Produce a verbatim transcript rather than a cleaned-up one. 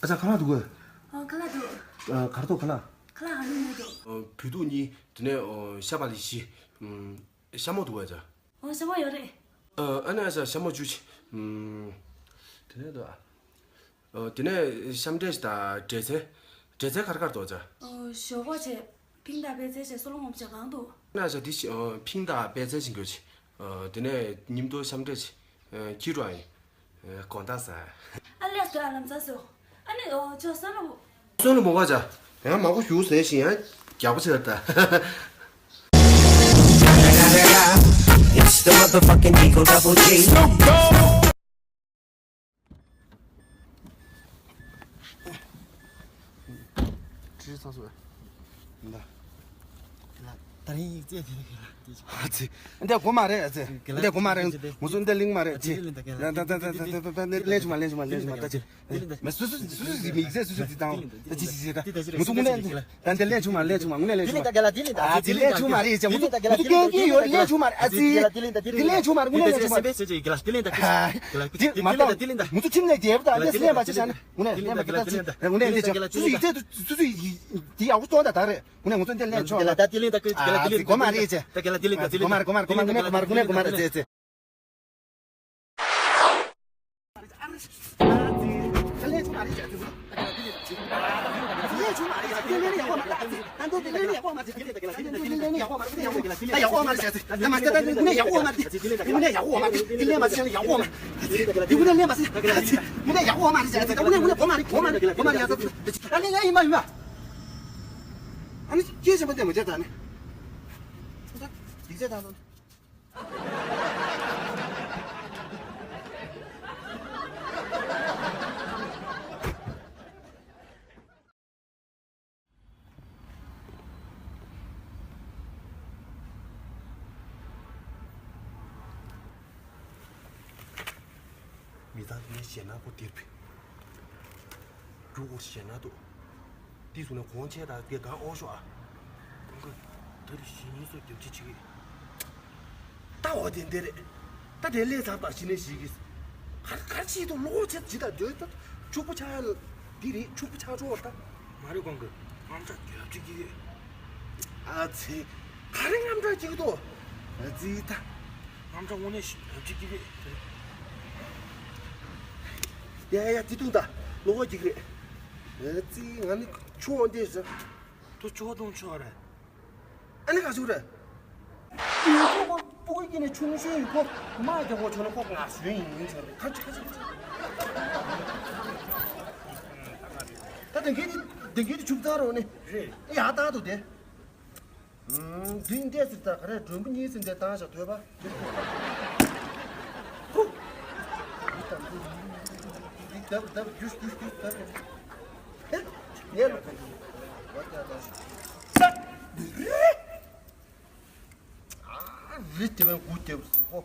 ཨ་ཅག་ཁ་ལག་འདུག་གས། ཨོ་ཁ་ལག་འདུག་ཨ་གར་ཐོག་ཁ་ལག་ཁ་ལག་ཧ་ནི་མེད་འདུག་ཨ་བོད་ཐུག་གཉིས། དེ་ནས་ཨོ་ཤ་བག་ལེབ་བཞི། ཨམ་ཤ་མོག་འདུག་གས་ཨ་ཅག་ཨོ་ཤ་མོག་ཡོད་རེད། ཨ་ཨ་ནི་ཨ་ཅག་ཤ་མོག་བཅུ་ཅིག་ཨམ་དེ་ནས་འདུག་ཨ། ཨོ་དེ་ནས་ཤམ་འབྲས་དང་འབྲས་ཚལ། འབྲས་ཚལ་ག་རེ་ག་རེ་འདུག་ཨ་ཅག་ཨོ་ཞོག་ཁོག་བྱས། ཕིང་དང་པད་ཚལ་བྱས། སོལ་རླུང་ངོམ་བྱས་གང་འདུག་ཨ་ཅག་དེ་ཤི་ཨོ་ཕིང་དང་པད་ཚལ་ཞིག་འགོད་ཅིག་ཨོ་དེ་ནས་མཉམ་དུ་ཤམ་འབྲས་ཅིག་ཨོ་ཁྱི་རུ་ཨ་ཡིན། ཨོ་དགོང་དག་ཟ། ཨ་ལས་དུ་ཨ་ལམ་ཟ་སོ། ཨ་ནི་ཨོ་ཅོ་སོལ་རླུང་། སོལ་རླུང་མོ་ག་ཅག་ཡང་མང་པོ་ཞུ་ཟེར་བཞིན་ཡང་རྒྱག་པ་ཆེ་བ་ད། It's the motherfucking Eagle Double G. ཁྲིད་ཚང་སོ། འདི། ད་རིང་ཡིག་ཚད་དེ་ལ་དེ་ཨ་ཙི། འདི་གོ་མ་རེད་ཨ་ཙི། འདི་གོ་མ་རེད། ང་ཚོ་འདི་གླེང་མ་རེད་ཅི། ད་ད་ད་ད་ད་ལན་ཆུང་མ་ལན་ཆུང་མ་ལན་ཆུང་མ་ད་ཅི། མ་སུ་སུ་སུ་སུ་མིག་ཟས་སུ་སུ་དེ་དང་ད་ཅི་ཅི་ཅི་ད། ང་ཚོ་དངོས་གནས་ད་འདི་ལན་ཆུང་མ་ལན་ཆུང་མ་དངོས་གནས་ལན་ཆུང་མ། ཨ་ཙི་ལན་ཆུང་མ་རེད་ཅི། ང་ཚོ་ང་ཚོ་སྐད་ཀྱི་ཡོད་ལན་ཆུང་མ་རེད་ཨ་ཙི། འདི་ལན་ཆུང་མ་རེད་དངོས་གནས་ལན་ཆུང་མ། ཨ་ཙི། འདི་མ་གཏོགས་ང་ཚོ་ཁྱིམ་ནས་རྒྱལ་པོ་དང་འདི་ལན་པ་ཅི་ཤ་ན། དངོས་གནས་ལན་ཆུང་མ། སུ་སུ་ཡིག་ཚད་སུ་སུ་ཡིག་དེ་ཡག་པོ་སྟོན་ད་ད་རེད། དངོས་གནས་ང་ཚོ་འདི་ལན་ཆུང་མ། ཨ་ཙི་གོ་མ་རེད་ཅེ། གོ་མ་རེད་གོ་མ་རེད་གོ་མ་རེད་གོ་མ་རེད་གོ་མ་རེད་ཅེ་ཅེ། ཨ་ནི་སྐད་ཆེན་པོ་བསྟན་མི་བྱེད་ད་ནི། ཡིག་ཚད་དང་དུ། མི་ཚང་ངས་ཞེད་སྣང་ཁོ་དེར་བུད། རྒྱུ་འོ་ཞེད་སྣང་འདུག་དེ་སོང་ནས་གོང་ཆེ་དང་དེ་གང་ཨོ་ཤོ་ཨ། ཀུན་དགའ། ད་རེས་གཞིས་ཉིན་སོ་རྒྱབ་ཅི་བྱེད་ཀྱི། ད་འོ་དེ་འདི་རེད། ད་དེ་ལས་ཚར་བར་གཞི་ནས་ཞིག་གིས། གར་གར་ཅིག་ཏུ་ལོག་བྱེད་ཅི་ད་འདོད་ད། ཕྱུག་པོ་ཆགས་ཡ་ལ་འདི་རེད། ཕྱུག་པོ་ཆགས་ཆོག་ད། མ་རེད་ཀུན་དགའ། རྔམ་སྐྲག་རྒྱབ་ཅི་གི་ཡོད། ཨ་ཚེ། ག་རེ་རྔམ་སྐྲག་ཅིག་ཏུ། ཨ་ཙི་ད། རྔམ་སྐྲག་དངོས་གནས་ཤིག་རྒྱབ་ཅི་གི་ཡོད། ཡ་ཡ་ཡ་ཙི་ཏུང་ད། ལོག་ག་ཅིག་རེད། ཨ་ཙི་ང་ནི་ཆུ་འོང་དེ་ཟེར། དུ་ཆུ་བ་དུང་ཆུ་བ་རེད། ཨ་ནི་ག་ཚོད་རེད། ཡུལ་ཁོ་ཁོ་སྤུ་གུའི་སྐྱེ་ནས་ཆུང་ཤོས་ཡིན་ཁོ། མ་རྒྱག་གོ་ཆོ་ན་ཁོ་ང་ཤོས་ཡིན་ཡིན་ཆོ་རེད། ཁ་ཆུ་ཁ་ཆུ་ཁ་ཆུ། ད་དེང་གི་དེང་གི་ཆུ་བཙག་རོགས་ནི། རེད། ཡ་ད་དུ་དེ། འདི་འདས་ཟེར་ད་ག་རེ་མགྲོན་པོ་གཉིས་ཟིན་ཏེ་བཏང་བཞག་ཐོས་པ། འདི་ལྟ་བུ་ལྟ་བུ་རྒྱུ་རྒྱུ་རྒྱུ་ལྟ་བུ། ངས་ལོ་ག་འདི་བ་ཀྱ་ད་ས། རི་དེ་བས་དགུ་དེ་བུ་སུ་ཧོ།